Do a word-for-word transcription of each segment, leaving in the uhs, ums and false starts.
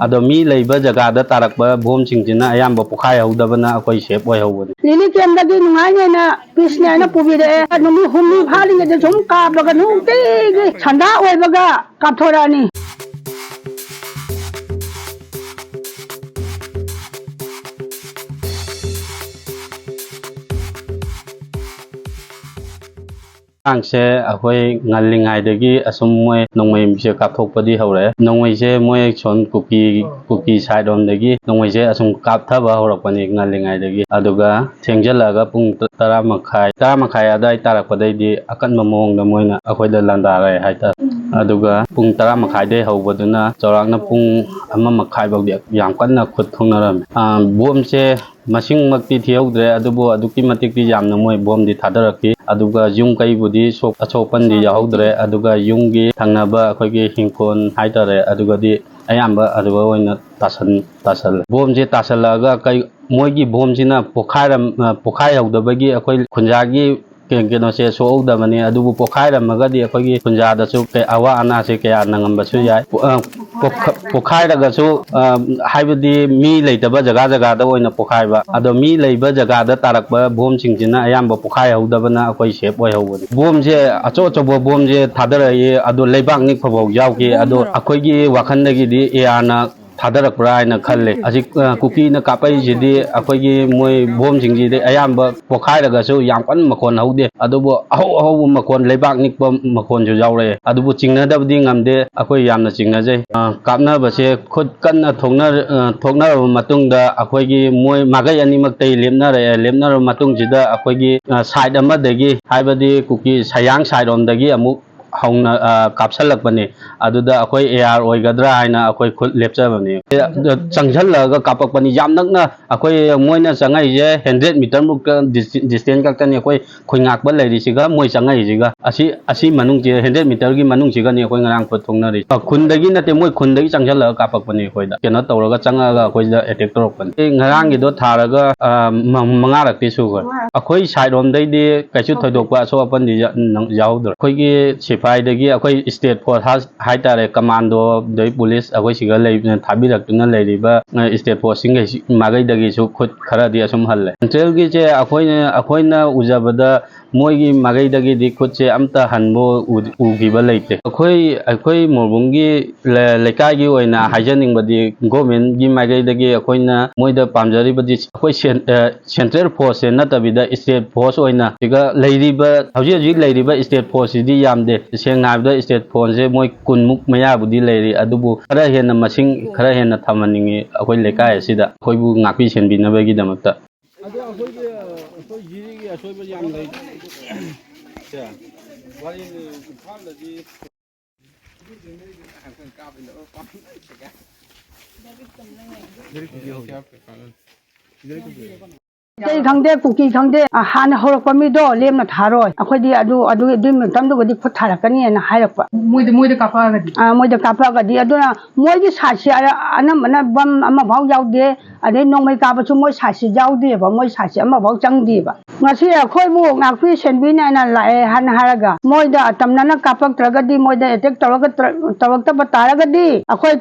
ꯑꯗꯣ ꯃꯤ ꯂꯩꯕ ꯖꯒꯥꯗ ꯇꯥꯔꯛꯄ ꯕꯣꯝꯁꯤꯡꯁꯤꯅ ꯑꯌꯥꯝꯕ ꯄꯣꯈꯥꯏꯍꯧꯗꯕꯅ ꯑꯩꯈꯣꯏ ꯁꯦꯐ ꯑꯣꯏꯍꯧꯕꯅꯤ꯫ ꯂꯤꯂꯤ ꯀꯦꯝꯗꯒꯤ ꯅꯨꯡꯉꯥꯏꯅꯦꯅ ꯄꯤꯁꯅꯦ ꯍꯥꯏꯅ ꯄꯨꯕꯤꯔꯛꯑꯦ꯫ ꯅꯨꯃꯤꯠ ꯍꯨꯝꯅꯤ ꯐꯥꯔꯤꯉꯩꯗ ꯁꯨꯝ ꯀꯥꯞꯄꯒ ꯅꯨꯡꯇꯤꯒꯤ ꯁꯟꯗꯥ ꯑꯣꯏꯕꯒ ꯀꯥꯞꯊꯣꯔꯛꯑꯅꯤ꯫ ꯑꯉꯥꯡꯁꯦ ꯑꯩꯈꯣꯏ ꯉꯜꯂꯤꯉꯩꯗꯒꯤ ꯑꯁꯨꯝ ꯃꯣꯏ ꯅꯣꯡꯃꯩꯁꯦ ꯀꯥꯞꯊꯣꯛꯄꯗꯤ ꯍꯧꯔꯛꯑꯦ꯫ ꯅꯣꯡꯃꯩꯁꯦ ꯃꯣꯏ ꯁꯣꯝ ꯀꯨꯀꯤ, ꯀꯨꯀꯤ ꯁꯥꯏꯠ ꯔꯣꯝꯗꯒꯤ ꯅꯣꯡꯃꯩꯁꯦ ꯑꯁꯨꯝ ꯀꯥꯞꯊꯕ ꯍꯧꯔꯛꯄꯅꯤ ꯉꯜꯂꯤꯉꯩꯗꯒꯤ꯫ ꯑꯗꯨꯒ ꯊꯦꯡꯖꯤꯜꯂꯛꯑꯒ ꯄꯨꯡ ꯇꯔꯥ ꯃꯈꯥꯏ, ꯇꯔꯥ ꯃꯈꯥꯏ ꯑꯗꯨꯋꯥꯏ ꯇꯥꯔꯛꯄꯗꯩꯗꯤ ꯑꯀꯟꯕ ꯃꯑꯣꯡꯗ ꯃꯣꯏꯅ ꯑꯩꯈꯣꯏꯗ ꯂꯥꯟꯗꯥꯔꯦ ꯍꯥꯏꯇꯥꯔꯦ꯫ ꯑꯗꯨꯒ ꯄꯨꯡ ꯇꯔꯥ ꯃꯈꯥꯏꯗꯩ ꯍꯧꯕꯗꯨꯅ ꯆꯥꯎꯔꯥꯛꯅ ꯄꯨꯡ ꯑꯃ ꯃꯈꯥꯏ ꯐꯥꯎꯗꯤ ꯌꯥꯝ ꯀꯟꯅ ꯈꯨꯠ ꯊꯣꯛꯅꯔꯝꯃꯤ꯫ ꯑ, ꯕꯣꯝꯁꯦ ꯃꯁꯤꯡꯃꯛꯇꯤ ꯊꯤꯍꯧꯗ꯭ꯔꯦ, ꯑꯗꯨꯕꯨ ꯑꯗꯨꯛꯀꯤ ꯃꯇꯤꯛꯇꯤ ꯌꯥꯝꯅ ꯃꯣꯏ ꯕꯣꯝꯗꯤ ꯊꯥꯗꯔꯛꯈꯤ꯫ ꯑꯗꯨꯒ ꯌꯨꯝ ꯀꯩꯕꯨꯗꯤ ꯁꯣꯛ-, ꯑꯁꯣꯛꯄꯟꯗꯤ ꯌꯥꯎꯍꯧꯗ꯭ꯔꯦ꯫ ꯑꯗꯨꯒ ꯌꯨꯝꯒꯤ ꯊꯪꯅꯕ ꯑꯩꯈꯣꯏꯒꯤ ꯍꯤꯡꯈꯣꯜ ꯍꯥꯏꯇꯥꯔꯦ, ꯑꯗꯨꯒꯗꯤ ꯑꯌꯥꯝꯕ ꯑꯗꯨꯒ ꯑꯣꯏꯅ ꯇꯥꯁꯟ-, ꯇꯥꯁꯜꯂꯦ꯫ ꯕꯣꯝꯁꯦ ꯇꯥꯁꯜꯂꯛꯑꯒ ꯀꯩ-, ꯃꯣꯏꯒꯤ ꯕꯣꯝꯁꯤꯅ ꯄꯣꯈꯥꯏꯔꯝ-, ꯑ, ꯄꯣꯈꯥꯏꯍꯧꯗꯕꯒꯤ ꯑꯩꯈꯣꯏ ꯈꯨꯟꯖꯥꯒꯤ ꯀꯩ-, ꯀꯩꯅꯣꯁꯦ ꯁꯣꯛꯍꯧꯗꯕꯅꯤ꯫ ꯑꯗꯨꯕꯨ ꯄꯣꯈꯥꯏꯔꯝꯃꯒꯗꯤ ꯑꯩꯈꯣꯏꯒꯤ ꯈꯨꯟꯖꯥꯗꯁꯨ ꯀꯩ-, ꯑꯋꯥ ꯑꯅꯥꯁꯦ ꯀꯌꯥ ꯅꯪꯉꯝꯕꯁꯨ ꯌꯥꯏ꯫ ꯄꯣ-, ꯑ, ꯄꯣꯛꯈ-, ꯄꯣꯈꯥꯏꯔꯒꯁꯨ, ꯑ, ꯍꯥꯏꯕꯗꯤ ꯃꯤ ꯂꯩꯇꯕ ꯖꯒꯥ ꯖꯒꯥꯗ ꯑꯣꯏꯅ ꯄꯣꯈꯥꯏꯕ꯫ ꯑꯗꯣ ꯃꯤ ꯂꯩꯕ ꯖꯒꯥꯗ ꯇꯥꯔꯛꯄ ꯕꯣꯝꯁꯤꯡꯁꯤꯅ ꯑꯌꯥꯝꯕ ꯄꯣꯈꯥꯏꯍꯧꯗꯕꯅ ꯑꯩꯈꯣꯏ ꯁꯦꯐ ꯑꯣꯏꯍꯧꯕꯅꯤ꯫ ꯕꯣꯝꯁꯦ ꯑꯆꯧ ꯑꯆꯧꯕ ꯕꯣꯝꯁꯦ ꯊꯥꯗꯔꯛꯏ, ꯑꯗꯣ ꯂꯩꯕꯥꯛ ꯅꯤꯛꯄ ꯐꯥꯎ ꯌꯥꯎꯈꯤ꯫ ꯑꯗꯣ ꯑꯩꯈꯣꯏꯒꯤ ꯋꯥꯈꯜꯗꯒꯤꯗꯤ ꯑꯦꯌꯥꯔꯅ ꯊꯥꯗꯔꯛꯄ꯭ꯔꯥ ꯍꯥꯏꯅ ꯈꯜꯂꯦ꯫ ꯍꯧꯖꯤꯛ, ꯑ, ꯀꯨꯀꯤꯅ ꯀꯥꯞꯄꯛꯏꯁꯤꯗꯤ ꯑꯩꯈꯣꯏꯒꯤ ꯃꯣꯏ ꯕꯣꯝꯁꯤꯡꯁꯤꯗꯤ ꯑꯌꯥꯝꯕ ꯄꯣꯈꯥꯏꯔꯒꯁꯨ ꯌꯥꯝ ꯀꯟꯅ ꯃꯈꯣꯟ ꯍꯧꯗꯦ, ꯑꯗꯨꯕꯨ ꯑꯍꯧ ꯑꯍꯧꯕ ꯃꯈꯣꯟ, ꯂꯩꯕꯥꯛ ꯅꯤꯛꯄ ꯃꯈꯣꯟꯁꯨ ꯌꯥꯎꯔꯛꯑꯦ꯫ ꯑꯗꯨꯕꯨ ꯆꯤꯡꯅꯗꯕꯗꯤ ꯉꯝꯗꯦ, ꯑꯩꯈꯣꯏ ꯌꯥꯝꯅ ꯆꯤꯡꯅꯖꯩ꯫ ꯑ, ꯀꯥꯞꯅꯕꯁꯦ ꯈꯨꯠ ꯀꯟꯅ ꯊꯣꯛꯅ-, ꯑ, ꯊꯣꯛꯅꯔꯕ ꯃꯇꯨꯡꯗ ꯑꯩꯈꯣꯏꯒꯤ ꯃꯣꯏ ꯃꯥꯏꯀꯩ ꯑꯅꯤꯃꯛꯇꯩ ꯂꯦꯞꯅꯔꯛꯑꯦ꯫ ꯂꯦꯞꯅꯔꯕ ꯃꯇꯨꯡꯁꯤꯗ ꯑꯩꯈꯣꯏꯒꯤ, ꯑ, ꯁꯥꯏꯠ ꯑꯃꯗꯒꯤ, ꯍꯥꯏꯕꯗꯤ ꯀꯨꯀꯤ ꯁꯌꯥꯡ ꯁꯥꯏꯠ ꯔꯣꯝꯗꯒꯤ ꯑꯃꯨꯛ ꯍꯧꯅ, ꯑ, ꯀꯥꯞꯁꯜꯂꯛꯄꯅꯤ꯫ ꯑꯗꯨꯗ ꯑꯩꯈꯣꯏ ꯑꯦ ꯑꯥꯔ ꯑꯣꯏꯒꯗ꯭ꯔꯥ ꯍꯥꯏꯅ ꯑꯩꯈꯣꯏ ꯈꯨꯠ ꯂꯦꯞꯆꯕꯅꯤ꯫ ꯑꯦ, ꯑꯗ ꯆꯪꯁꯜꯂꯛꯑꯒ ꯀꯥꯞꯄꯛꯄꯅꯤ꯫ ꯌꯥꯝ ꯅꯛꯅ ꯑꯩꯈꯣꯏ ꯃꯣꯏꯅ ꯆꯪꯉꯛꯏꯁꯦ ꯍꯟꯗ꯭ꯔꯦꯠ ꯃꯤꯇꯔꯃꯨꯛꯀ ꯗꯤꯁ-, ꯗꯤꯁꯇꯦꯟꯁ ꯈꯛꯇꯅꯤ꯫ ꯑꯩꯈꯣꯏ ꯈꯣꯏ ꯉꯥꯛꯄ ꯂꯩꯔꯤꯁꯤꯒ ꯃꯣꯏ ꯆꯪꯉꯛꯏꯁꯤꯒ ꯑꯁꯤ, ꯑꯁꯤ ꯃꯅꯨꯡꯁꯦ ꯍꯟꯗ꯭ꯔꯦꯠ ꯃꯤꯇꯔꯒꯤ ꯃꯅꯨꯡꯁꯤꯒꯅꯤ ꯑꯩꯈꯣꯏ ꯉꯔꯥꯡ ꯈꯨꯠ ꯊꯣꯛꯅꯔꯤꯁꯦ꯫ ꯑ, ꯈꯨꯟꯗꯒꯤ ꯅꯠꯇꯦ, ꯃꯣꯏ ꯈꯨꯟꯗꯒꯤ ꯆꯪꯁꯜꯂꯛꯑꯒ ꯀꯥꯞꯄꯛꯄꯅꯤ ꯑꯩꯈꯣꯏꯗ꯫ ꯀꯩꯅꯣ ꯇꯧꯔꯒ ꯆꯪꯉꯛꯑꯒ ꯑꯩꯈꯣꯏꯗ ꯑꯦꯇꯦꯛ ꯇꯧꯔꯛꯄꯅꯤ꯫ ꯑꯩ ꯉꯔꯥꯡꯒꯤꯗꯣ ꯊꯥꯔꯒ, ꯑ, ꯃ-, ꯃꯉꯥꯔꯛꯇꯤ ꯁꯨꯈ꯭ꯔꯦ꯫ ꯑꯩꯈꯣꯏ ꯁꯥꯏꯠ ꯔꯣꯝꯗꯩꯗꯤ ꯀꯩꯁꯨ ꯊꯣꯏꯗꯣꯛꯄ ꯑꯁꯣꯛ ꯑꯄꯟꯗꯤ ꯌꯥ-, ꯅꯪ-, ꯌꯥꯎꯍꯧꯗ꯭ꯔꯦ꯫ ꯑꯩꯈꯣꯏꯒꯤ ꯁꯤꯐꯥꯏ ꯈ꯭ꯋꯥꯏꯗꯒꯤ ꯑꯩꯈꯣꯏ state force ꯍꯥꯏ-, ꯍꯥꯏꯇꯥꯔꯦ, commando, ꯑꯗꯩ police ꯑꯩꯈꯣꯏ ꯁꯤꯒ ꯂꯩ-, ꯊꯥꯕꯤꯔꯛꯇꯨꯅ ꯂꯩꯔꯤꯕ, ꯑ, state force ꯁꯤꯡꯈꯩꯁꯤ ꯃꯥꯏꯀꯩꯗꯒꯤꯁꯨ ꯈꯨꯠ ꯈꯔꯗꯤ ꯑꯁꯨꯝ ꯍꯜꯂꯦ꯫ Central ꯒꯤꯁꯦ ꯑꯩꯈꯣꯏꯅ, ꯑꯩꯈꯣꯏꯅ ꯎꯖꯕꯗ ꯃꯣꯏꯒꯤ ꯃꯥꯏꯀꯩꯗꯒꯤꯗꯤ ꯈꯨꯠꯁꯦ ꯑꯝꯇ ꯍꯟꯕ ꯎ-, ꯎꯈꯤꯕ ꯂꯩꯇꯦ꯫ ꯑꯩꯈꯣꯏ, ꯑꯩꯈꯣꯏ ꯃꯣꯔꯕꯨꯡꯒꯤ ꯂ-, ꯂꯩꯀꯥꯏꯒꯤ ꯑꯣꯏꯅ ꯍꯥꯏꯖꯅꯤꯡꯕꯗꯤ, government ꯀꯤ ꯃꯥꯏꯀꯩꯗꯒꯤ ꯑꯩꯈꯣꯏꯅ ꯃꯣꯏꯗ ꯄꯥꯝꯖꯔꯤꯕꯗꯤ, ꯑꯩꯈꯣꯏ ꯁꯦꯟ-, ꯑ, central force ꯁꯦ ꯅꯠꯇꯕꯤꯗ state force ꯑꯣꯏꯅ ꯁꯤꯒ ꯂꯩꯔꯤꯕ, ꯍꯧꯖꯤꯛ ꯍꯧꯖꯤꯛ ꯂꯩꯔꯤꯕ state force ꯁꯤꯗꯤ ꯌꯥꯝꯗꯦ꯫ ꯁꯦꯡꯅ ꯍꯥꯏꯔꯕꯗ state force ꯁꯦ ꯃꯣꯏ ꯀꯨꯟꯃꯨꯛ ꯃꯌꯥꯕꯨꯗꯤ ꯂꯩꯔꯤ, ꯑꯗꯨꯕꯨ ꯈꯔ ꯍꯦꯟꯅ, ꯃꯁꯤꯡ ꯈꯔ ꯍꯦꯟꯅ ꯊꯝꯍꯟꯅꯤꯡꯉꯤ ꯑꯩꯈꯣꯏ ꯂꯩꯀꯥꯏ ꯑꯁꯤꯗ ꯑꯩꯈꯣꯏꯕꯨ ꯉꯥꯛꯄꯤ ꯁꯦꯟꯕꯤꯅꯕꯒꯤꯗꯃꯛꯇ꯫ ꯑꯗꯣ ꯑꯩꯈꯣꯏꯒꯤ, ꯑꯩꯈꯣꯏ ꯖꯤꯔꯤꯒꯤ ꯑꯁꯣꯏꯕ ꯌꯥꯝ ꯂꯩ꯫ ꯁꯦ, ꯋꯥꯔꯤꯅꯤ, ꯏꯝꯐꯥꯜꯗꯗꯤ ꯃꯩꯇꯩ ꯈꯪꯗꯦ, ꯀꯨꯀꯤ ꯈꯪꯗꯦ, ꯑ, ꯍꯥꯟꯅ ꯍꯧꯔꯛꯄ ꯃꯤꯗꯣ ꯂꯦꯝꯅ ꯊꯥꯔꯣꯏ꯫ ꯑꯩꯈꯣꯏꯗꯤ ꯑꯗꯨ, ꯑꯗꯨ, ꯑꯗꯨꯒꯤ ꯃꯇꯝꯗꯨꯒꯗꯤ ꯈꯨꯠ ꯊꯥꯔꯛꯀꯅꯤꯅ ꯍꯥꯏꯔꯛꯄ꯫ ꯃꯣꯏꯗ, ꯃꯣꯏꯗ ꯀꯥꯞꯄꯛꯑꯒꯗꯤ? ꯑ, ꯃꯣꯏꯗ ꯀꯥꯞꯄꯛꯑꯒꯗꯤ꯫ ꯑꯗꯨꯅ ꯃꯣꯏꯒꯤ ꯁꯥꯏꯠꯁꯦ ꯑꯅ-, ꯑꯅꯝꯕꯅ ꯕꯝ ꯑꯃꯐꯥꯎ ꯌꯥꯎꯗꯦ꯫ ꯑꯗꯩ ꯅꯣꯡꯃꯩ ꯀꯥꯞꯄꯁꯨ ꯃꯣꯏ ꯁꯥꯏꯠꯁꯦ ꯌꯥꯎꯗꯦꯕ, ꯃꯣꯏ ꯁꯥꯏꯠꯁꯦ ꯑꯃꯐꯥꯎ ꯆꯪꯗꯦꯕ꯫ ꯉꯁꯤ ꯑꯩꯈꯣꯏꯕꯨ ꯉꯥꯛꯄꯤ ꯁꯦꯟꯕꯤꯅꯦꯅ ꯂꯥꯛꯑꯦ ꯍꯥꯏꯅ ꯍꯥꯏꯔꯒ, ꯃꯣꯏꯗ ꯑꯇꯝꯅꯅ ꯀꯥꯞꯄꯛꯇ꯭ꯔꯒꯗꯤ, ꯃꯣꯏꯗ attack ꯇꯧꯔꯒ ꯇꯧꯔꯛꯇꯕ ꯇꯥꯔꯒꯗꯤ, ꯑꯩꯈꯣꯏ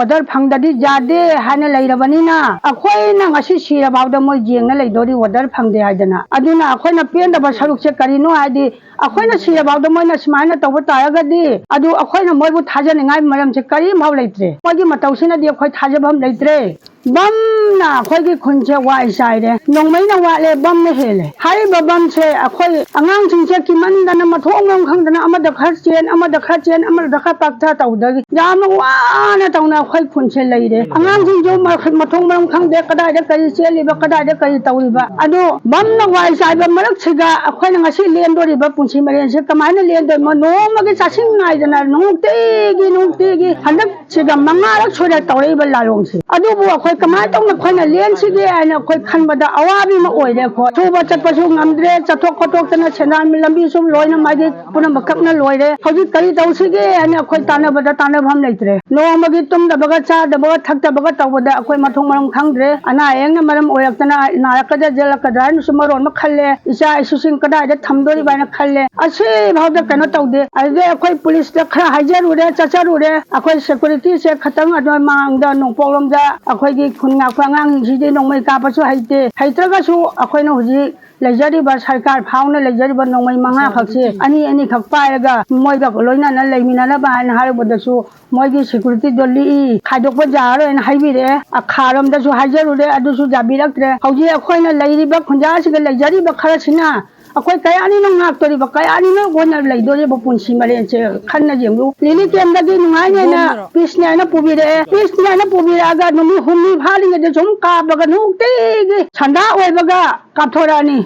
order ꯐꯪꯗꯗꯤ ꯌꯥꯗꯦ ꯍꯥꯏꯅ ꯂꯩꯔꯕꯅꯤꯅ, ꯑꯩꯈꯣꯏꯅ ꯉꯁꯤ ꯁꯤꯔꯐꯥꯎꯗ ꯃꯣꯏ ꯌꯦꯡꯅ ꯂꯩꯗꯣꯔꯤ, order ꯐꯪꯗꯦ ꯍꯥꯏꯗꯅ꯫ ꯑꯗꯨꯅ ꯑꯩꯈꯣꯏꯅ ꯄꯦꯟꯗꯕ ꯁꯔꯨꯛꯁꯦ ꯀꯔꯤꯅꯣ ꯍꯥꯏꯗꯤ, ꯑꯩꯈꯣꯏꯅ ꯁꯤꯔꯐꯥꯎꯗ ꯃꯣꯏꯅ ꯁꯨꯃꯥꯏꯅ ꯇꯧꯕ ꯇꯥꯔꯒꯗꯤ, ꯑꯗꯨ ꯑꯩꯈꯣꯏꯅ ꯃꯣꯏꯕꯨ ꯊꯥꯖꯅꯤꯡꯉꯥꯏ ꯃꯔꯝꯁꯦ ꯀꯔꯤꯝꯐꯥꯎ ꯂꯩꯇ꯭ꯔꯦ꯫ ꯃꯣꯏꯒꯤ ꯃꯇꯧꯁꯤꯅꯗꯤ ꯑꯩꯈꯣꯏ ꯊꯥꯖꯐꯝ ꯂꯩꯇ꯭ꯔꯦ꯫ ꯕꯝꯅ ꯑꯩꯈꯣꯏꯒꯤ ꯈꯨꯟꯁꯦ ꯋꯥꯏ ꯆꯥꯏꯔꯦ꯫ ꯅꯣꯡꯃꯩꯅ ꯋꯥꯠꯂꯦ, ꯕꯝꯅ ꯍꯦꯜꯂꯦ꯫ ꯍꯥꯏꯔꯤꯕ ꯕꯝꯁꯦ ꯑꯩꯈꯣꯏ ꯑꯉꯥꯡꯁꯤꯡꯁꯦ ꯀꯤꯃꯟꯗꯅ ꯃꯊꯣꯡ ꯃꯔꯝ ꯈꯪꯗꯅ ꯑꯃꯗ ꯈꯔ ꯆꯦꯟ, ꯑꯃꯗ ꯈꯔ ꯆꯦꯟ, ꯑꯃꯗ ꯈꯔ ꯄꯥꯛꯊ ꯇꯧꯗꯒꯤ ꯌꯥꯝꯅ ꯋꯥꯅ ꯇꯧꯅ ꯑꯩꯈꯣꯏ ꯈꯨꯟꯁꯦ ꯂꯩꯔꯦ꯫ ꯑꯉꯥꯡꯁꯤꯡꯁꯨ ꯃ-, ꯃꯊꯣꯡ ꯃꯔꯝ ꯈꯪꯗꯦ, ꯀꯗꯥꯏꯗ ꯀꯔꯤ ꯆꯦꯜꯂꯤꯕ, ꯀꯗꯥꯏꯗ ꯀꯔꯤ ꯇꯧꯔꯤꯕ꯫ ꯑꯗꯨ ꯕꯝꯅ ꯋꯥꯏ ꯆꯥꯏꯕ ꯃꯔꯛꯁꯤꯗ ꯑꯩꯈꯣꯏꯅ ꯉꯁꯤ ꯂꯦꯟꯗꯣꯔꯤꯕ ꯄꯨꯟꯁꯤ ꯃꯔꯦꯟꯁꯦ ꯀꯃꯥꯏꯅ ꯂꯦꯟꯗꯣꯏꯅꯣ? ꯅꯣꯡꯃꯒꯤ ꯆꯥꯁꯤꯡ ꯅꯥꯏꯗꯅ ꯅꯨꯡꯇꯤꯒꯤ, ꯅꯨꯡꯇꯤꯒꯤ ꯍꯟꯗꯛ ꯁꯤꯒ ꯃꯉꯥꯔꯛ ꯁꯨꯔꯦ ꯇꯧꯔꯛꯏꯕ ꯂꯥꯂꯣꯡꯁꯦ꯫ ꯑꯗꯨꯕꯨ ꯑꯩꯈꯣꯏ ꯀꯃꯥꯏꯅ ꯇꯧꯅ ꯑꯩꯈꯣꯏꯅ ꯂꯦꯟꯁꯤꯒꯦ ꯍꯥꯏꯅ ꯑꯩꯈꯣꯏ ꯈꯟꯕꯗ ꯑꯋꯥꯕ ꯑꯃ ꯑꯣꯏꯔꯦ꯫ ꯑꯩꯈꯣꯏ ꯁꯨꯕ ꯆꯠꯄꯁꯨ ꯉꯝꯗ꯭ꯔꯦ, ꯆꯠꯊꯣꯛ ꯈꯣꯠꯇꯣꯛꯇꯅ ꯁꯦꯟꯗꯥꯟ ꯂꯝꯕꯤꯁꯨ ꯂꯣꯏꯅ ꯃꯥꯏꯗꯤ ꯄꯨꯝꯅꯃꯛ ꯀꯛꯅ ꯂꯣꯏꯔꯦ꯫ ꯍꯧꯖꯤꯛ ꯀꯔꯤ ꯇꯧꯁꯤꯒꯦ ꯍꯥꯏꯅ ꯑꯩꯈꯣꯏ ꯇꯥꯟꯅꯕꯗ, ꯇꯥꯟꯅꯕꯗ ꯃꯐꯝ ꯂꯩꯇ꯭ꯔꯦ꯫ ꯅꯣꯡꯃꯒꯤ ꯇꯨꯝꯗꯕꯒ ꯆꯥꯗꯕꯒ ꯊꯛꯇꯕꯒ ꯇꯧꯕꯗ ꯑꯩꯈꯣꯏ ꯃꯊꯣꯡ ꯃꯔꯝ ꯈꯪꯗ꯭ꯔꯦ꯫ ꯑꯅꯥ ꯑꯌꯦꯛꯅ ꯃꯔꯝ ꯑꯣꯏꯔꯛꯇꯅ ꯅꯥꯔꯛꯀꯗ꯭ꯔꯥ ꯌꯦꯜꯂꯛꯀꯗ꯭ꯔꯥ ꯍꯥꯏꯅꯁꯨ ꯃꯔꯣꯟ ꯑꯃ ꯈꯜꯂꯦ꯫ ꯏꯆꯥ ꯏꯁꯨꯁꯤꯡ ꯀꯗꯥꯏꯗ ꯊꯝꯗꯣꯔꯤꯕ ꯍꯥꯏꯅ ꯈꯜꯂꯦ꯫ ꯑꯁꯤꯐꯥꯎꯗ ꯀꯩꯅꯣ ꯇꯧꯗꯦ꯫ ꯑꯗꯨꯗꯩ ꯑꯩꯈꯣꯏ ꯄꯨꯂꯤꯁꯇ ꯈꯔ ꯍꯥꯏꯖꯔꯨꯔꯦ, ꯆꯠꯆꯔꯨꯔꯦ꯫ ꯑꯩꯈꯣꯏ ꯁꯦꯀ꯭ꯌꯨꯔꯤꯇꯤꯁꯦ ꯈꯇꯪ ꯑꯗꯨ ꯃꯥꯡꯗ ꯅꯣꯡꯄꯣꯛꯂꯣꯝꯗ ꯑꯩꯈꯣꯏꯒꯤ ꯈꯨꯟ ꯉꯥꯛꯄ ꯑꯉꯥꯡꯁꯤꯡꯁꯤꯗꯤ ꯅꯣꯡꯃꯩ ꯀꯥꯞꯄꯁꯨ ꯍꯩꯇꯦ꯫ ꯍꯩꯇ꯭ꯔꯒꯁꯨ ꯑꯩꯈꯣꯏꯅ ꯍꯧꯖꯤꯛ ꯂꯩꯖꯔꯤꯕ ꯁꯔꯀꯥꯔ ꯐꯥꯎꯅ ꯂꯩꯖꯔꯤꯕ ꯅꯣꯡꯃꯩ ꯃꯉꯥ ꯈꯛꯁꯦ ꯑꯅꯤ ꯑꯅꯤꯈꯛ ꯄꯥꯏꯔꯒ ꯃꯣꯏꯒ ꯂꯣꯏꯅꯅ ꯂꯩꯃꯤꯟꯅꯅꯕ ꯍꯥꯏꯅ ꯍꯥꯏꯔꯨꯕꯗꯁꯨ ꯃꯣꯏꯒꯤ ꯁꯦꯀ꯭ꯌꯨꯔꯤꯇꯤꯗꯣ ꯂꯤꯛꯏ, ꯈꯥꯏꯗꯣꯛꯄ ꯌꯥꯔꯣꯏꯅ ꯍꯥꯏꯕꯤꯔꯛꯑꯦ꯫ ꯑꯈꯥꯔꯣꯝꯗꯁꯨ ꯍꯥꯏꯖꯔꯨꯔꯦ, ꯑꯗꯨꯁꯨ ꯌꯥꯕꯤꯔꯛꯇ꯭ꯔꯦ꯫ ꯍꯧꯖꯤꯛ ꯑꯩꯈꯣꯏꯅ ꯂꯩꯔꯤꯕ ꯈꯨꯟꯖꯥꯁꯤꯒ ꯂꯩꯖꯔꯤꯕ ꯈꯔꯁꯤꯅ ꯑꯩꯈꯣꯏ ꯀꯌꯥꯅꯤꯅꯣ ꯉꯥꯛꯇꯣꯔꯤꯕ, ꯀꯌꯥꯅꯤꯅꯣ ꯑꯩꯈꯣꯏꯅ ꯂꯩꯗꯣꯔꯤꯕ ꯄꯨꯟꯁꯤ ꯃꯔꯦꯟꯁꯦ ꯈꯟꯅ ꯌꯦꯡꯂꯨ꯫ ꯂꯤꯂꯤ ꯀꯦꯝꯗꯒꯤ ꯅꯨꯡꯉꯥꯏꯅꯦꯅ ꯄꯤꯁꯅꯦ ꯍꯥꯏꯅ ꯄꯨꯕꯤꯔꯛꯑꯦ꯫ ꯄꯤꯁꯅꯦ ꯍꯥꯏꯅ ꯄꯨꯕꯤꯔꯛꯑꯒ ꯅꯨꯃꯤꯠ ꯍꯨꯝꯅꯤ ꯐꯥꯔꯤꯉꯩꯗ ꯁꯨꯝ ꯀꯥꯞꯄꯒ ꯅꯨꯡꯇꯤꯒꯤ ꯁꯟꯗꯥ ꯑꯣꯏꯕꯒ ꯀꯥꯞꯊꯣꯔꯛꯑꯅꯤ꯫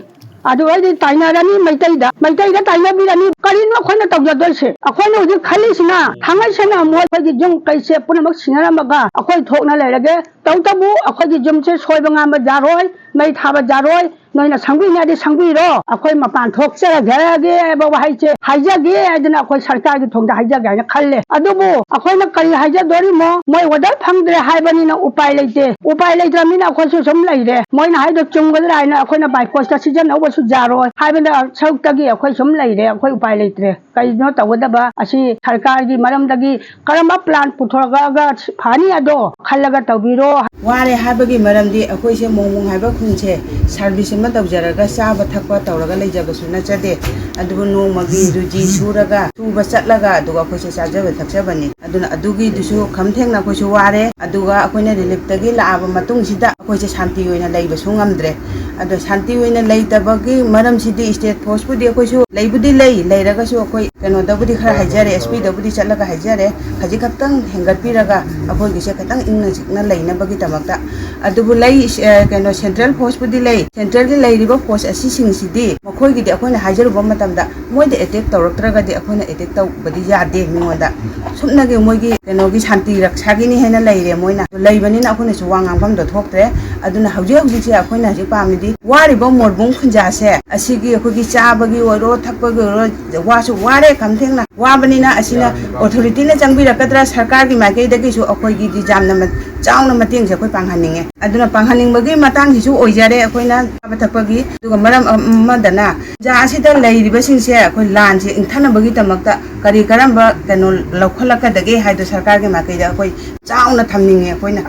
ꯑꯗꯨ ꯑꯩꯗꯤ ꯇꯥꯏꯅꯔꯅꯤ ꯃꯩꯇꯩꯗ, ꯃꯩꯇꯩꯗ ꯇꯥꯏꯅꯕꯤꯔꯅꯤ꯫ ꯀꯔꯤꯅꯣ ꯑꯩꯈꯣꯏꯅ ꯇꯧꯖꯗꯣꯏꯁꯦ? ꯑꯩꯈꯣꯏꯅ ꯍꯧꯖꯤꯛ ꯈꯜꯂꯤꯁꯤꯅ ꯊꯥꯡꯉꯩ ꯁꯦꯡꯅ ꯃꯣꯏ ꯑꯩꯈꯣꯏꯒꯤ ꯌꯨꯝ ꯀꯩꯁꯦ ꯄꯨꯝꯅꯃꯛ ꯁꯤꯟꯅꯔꯝꯃꯒ ꯑꯩꯈꯣꯏ ꯊꯣꯛꯅ ꯂꯩꯔꯒꯦ꯫ ꯇꯧꯕꯇꯕꯨ ꯑꯩꯈꯣꯏꯒꯤ ꯌꯨꯝꯁꯦ ꯁꯣꯏꯕ ꯉꯥꯝꯕ ꯌꯥꯔꯣꯏ, ꯃꯩ ꯊꯥꯕ ꯌꯥꯔꯣꯏ꯫ ꯅꯣꯏꯅ ꯁꯪꯕꯤꯅꯤ ꯍꯥꯏꯗꯤ ꯁꯪꯕꯤꯔꯣ, ꯑꯩꯈꯣꯏ ꯃꯄꯥꯟ ꯊꯣꯛꯆꯔꯒꯦ ꯍꯥꯏꯕ ꯋꯥꯍꯩꯁꯦ ꯍꯥꯏꯖꯒꯦ ꯍꯥꯏꯗꯅ ꯑꯩꯈꯣꯏ ꯁꯔꯀꯥꯔꯒꯤ ꯊꯣꯡꯗ ꯍꯥꯏꯖꯒꯦ ꯍꯥꯏꯅ ꯈꯜꯂꯦ꯫ ꯑꯗꯨꯕꯨ ꯑꯩꯈꯣꯏꯅ ꯀꯔꯤ ꯍꯥꯏꯖꯗꯣꯔꯤꯃꯣ? ꯃꯣꯏ ꯑꯣꯔꯗꯔ ꯐꯪꯗ꯭ꯔꯦ ꯍꯥꯏꯕꯅꯤꯅ ꯎꯄꯥꯏ ꯂꯩꯇꯦ꯫ ꯎꯄꯥꯏ ꯂꯩꯇ꯭ꯔꯕꯅꯤꯅ ꯑꯩꯈꯣꯏꯁꯨ ꯁꯨꯝ ꯂꯩꯔꯦ꯫ ꯃꯣꯏꯅ ꯍꯥꯏꯗꯣ ꯆꯨꯝꯒꯗ꯭ꯔꯥ ꯍꯥꯏꯅ ꯑꯩꯈꯣꯏꯅ ꯕꯥꯏ ꯐꯣꯔꯁꯇ ꯁꯤꯖꯤꯟꯅꯧꯕꯁꯨ ꯌꯥꯔꯣꯏ ꯍꯥꯏꯕꯗ ꯁꯔꯨꯛꯇꯒꯤ ꯑꯩꯈꯣꯏ ꯁꯨꯝ ꯂꯩꯔꯦ꯫ ꯑꯩꯈꯣꯏ ꯎꯄꯥꯏ ꯂꯩꯇ꯭ꯔꯦ꯫ ꯀꯩꯅꯣ ꯇꯧꯒꯗꯕ ꯑꯁꯤ ꯁꯔꯀꯥꯔꯒꯤ ꯃꯔꯝꯗꯒꯤ ꯀꯔꯝꯕ ꯄ꯭ꯂꯥꯟ ꯄꯨꯊꯣꯔꯛꯑꯒ ꯐꯅꯤ ꯑꯗꯣ ꯈꯜꯂꯒ ꯇꯧꯕꯤꯔꯣ꯫ ꯋꯥꯔꯦ ꯍꯥꯏꯕꯒꯤ ꯃꯔꯝꯗꯤ ꯑꯩꯈꯣꯏꯁꯦ ꯃꯣꯡꯃꯣꯡ ꯍꯥꯏꯕ ꯈꯨꯟꯁꯦ ꯁꯥꯔꯚꯤꯁ ꯑꯃ ꯇꯧꯖꯔꯒ ꯆꯥꯕ ꯊꯛꯄ ꯇꯧꯔꯒ ꯂꯩꯖꯕꯁꯨ ꯅꯠꯆꯗꯦ꯫ ꯑꯗꯨꯕꯨ ꯅꯣꯡꯃꯒꯤ ꯔꯨꯖꯤ ꯁꯨꯔꯒ ꯁꯨꯕ ꯆꯠꯂꯒ ꯑꯗꯨꯒ ꯑꯩꯈꯣꯏꯁꯦ ꯆꯥꯖꯕ ꯊꯛꯆꯕꯅꯤ꯫ ꯑꯗꯨꯅ ꯑꯗꯨꯒꯤꯗꯨꯁꯨ ꯈꯝ ꯊꯦꯡꯅ ꯑꯩꯈꯣꯏꯁꯨ ꯋꯥꯔꯦ꯫ ꯑꯗꯨꯒ ꯑꯩꯈꯣꯏꯅ ꯔꯤꯂꯤꯐꯇꯒꯤ ꯂꯥꯛꯑꯕ ꯃꯇꯨꯡꯁꯤꯗ ꯑꯩꯈꯣꯏꯁꯦ ꯁꯥꯟꯇꯤ ꯑꯣꯏꯅ ꯂꯩꯕꯁꯨ ꯉꯝꯗ꯭ꯔꯦ꯫ ꯑꯗꯣ ꯁꯥꯟꯇꯤ ꯑꯣꯏꯅ ꯂꯩꯇꯕꯒꯤ ꯃꯔꯝꯁꯤꯗꯤ ꯁ꯭ꯇꯦꯠ ꯐꯣꯔꯁꯄꯨꯗꯤ ꯑꯩꯈꯣꯏꯁꯨ ꯂꯩꯕꯨꯗꯤ ꯂꯩ, ꯂꯩꯔꯒꯁꯨ ꯑꯩꯈꯣꯏ ꯀꯩꯅꯣꯗꯕꯨꯗꯤ ꯈꯔ ꯍꯥꯏꯖꯔꯦ, ꯑꯦꯁ ꯄꯤꯗꯕꯨꯗꯤ ꯆꯠꯂꯒ ꯍꯥꯏꯖꯔꯦ, ꯈꯖꯤꯛ ꯈꯛꯇꯪ ꯍꯦꯟꯒꯠꯄꯤꯔꯒ ꯑꯩꯈꯣꯏꯒꯤꯁꯦ ꯈꯤꯇꯪ ꯏꯪꯅ ꯆꯤꯛꯅ ꯂꯩꯅꯕꯒꯤ ꯗꯃꯛꯇ꯫ ꯑꯗꯨꯕꯨ ꯂꯩ, ꯑ, ꯀꯩꯅꯣ, ꯁꯦꯟꯇ꯭ꯔꯦꯜ ꯐꯣꯔꯁꯄꯨꯗꯤ ꯂꯩ꯫ ꯁꯦꯟꯇ꯭ꯔꯦꯜꯒꯤ ꯂꯩꯔꯤꯕ ꯐꯣꯔꯁ ꯑꯁꯤꯁꯤꯡꯁꯤꯗꯤ ꯃꯈꯣꯏꯒꯤꯗꯤ ꯑꯩꯈꯣꯏꯅ ꯍꯥꯏꯖꯔꯨꯕ ꯃꯇꯝ ꯃꯇꯝꯗ ꯃꯣꯏꯗ ꯑꯦꯇꯦꯛ ꯇꯧꯔꯛꯇ꯭ꯔꯒꯗꯤ ꯑꯩꯈꯣꯏꯅ ꯑꯦꯇꯦꯛ ꯇꯧꯕꯗꯤ ꯌꯥꯗꯦ ꯃꯤꯉꯣꯟꯗ꯫ ꯁꯨꯞꯅꯒꯤ ꯃꯣꯏꯒꯤ ꯀꯩꯅꯣꯒꯤ ꯁꯥꯟꯇꯤ ꯔꯛꯁꯥꯒꯤꯅꯤ ꯍꯥꯏꯅ ꯂꯩꯔꯦ꯫ ꯃꯣꯏꯅ ꯂꯩꯕꯅꯤꯅ ꯑꯩꯈꯣꯏꯅꯁꯨ ꯋꯥ ꯉꯥꯡꯐꯝꯗꯣ ꯊꯣꯛꯇ꯭ꯔꯦ꯫ ꯑꯗꯨꯅ ꯍꯧꯖꯤꯛ ꯍꯧꯖꯤꯛꯁꯦ ꯑꯩꯈꯣꯏꯅ ꯍꯧꯖꯤꯛ ꯄꯥꯝꯃꯤꯗꯤ ꯋꯥꯔꯤꯕ ꯃꯣꯔꯕꯨꯡ ꯈꯨꯟꯖꯥꯁꯦ ꯑꯁꯤꯒꯤ ꯑꯩꯈꯣꯏꯒꯤ ꯆꯥꯕꯒꯤ ꯑꯣꯏꯔꯣ, ꯊꯛꯄꯒꯤ ꯑꯣꯏꯔꯣ, ꯋꯥꯁꯨ ꯋꯥꯔꯦ ꯈꯝ ꯊꯦꯡꯅ꯫ ꯋꯥꯕꯅꯤꯅ ꯑꯁꯤꯅ ꯑꯣꯊꯣꯔꯤꯇꯤꯅ ꯆꯪꯕꯤꯔꯛꯀꯗ꯭ꯔꯥ, ꯁꯔꯀꯥꯔꯒꯤ ꯃꯥꯏꯀꯩꯗꯒꯤꯁꯨ ꯑꯩꯈꯣꯏꯒꯤꯗꯤ ꯌꯥꯝꯅ ꯃ-, ꯆꯥꯎꯅ ꯃꯇꯦꯡꯁꯦ ꯑꯩꯈꯣꯏ ꯄꯥꯡꯍꯟꯅꯤꯡꯉꯦ꯫ ꯑꯗꯨꯅ ꯄꯥꯡꯍꯟꯅꯤꯡꯕꯒꯤ ꯃꯇꯥꯡꯁꯤꯁꯨ ꯑꯣꯏꯖꯔꯦ ꯑꯩꯈꯣꯏꯅ ꯆꯥꯕ ꯊꯛꯄꯒꯤ꯫ ꯑꯗꯨꯒ ꯃꯔꯝ ꯑꯃꯗꯅ ꯈꯨꯟꯖꯥ ꯑꯁꯤꯗ ꯂꯩꯔꯤꯕꯁꯤꯡꯁꯦ ꯑꯩꯈꯣꯏ ꯂꯥꯟꯁꯦ ꯏꯪꯊꯅꯕꯒꯤꯗꯃꯛꯇ ꯀꯔꯤ ꯀꯔꯝꯕ ꯀꯩꯅꯣ ꯂꯧꯈꯠꯂꯛꯀꯗꯒꯦ ꯍꯥꯏꯗꯣ ꯁꯔꯀꯥꯔꯒꯤ ꯃꯥꯏꯀꯩꯗ ꯑꯩꯈꯣꯏ ꯆꯥꯎꯅ ꯊꯝꯅꯤꯡꯉꯦ꯫ ꯑꯩꯈꯣꯏꯅ,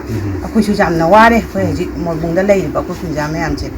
ꯑꯩꯈꯣꯏꯁꯨ ꯌꯥꯝꯅ ꯋꯥꯔꯦ꯫ ꯑꯩꯈꯣꯏ ꯍꯧꯖꯤꯛ ꯃꯣꯔꯕꯨꯡꯗ ꯂꯩꯔꯤꯕ ꯑꯩꯈꯣꯏ ꯈꯨꯟꯖꯥ ꯃꯌꯥꯝꯁꯦ꯫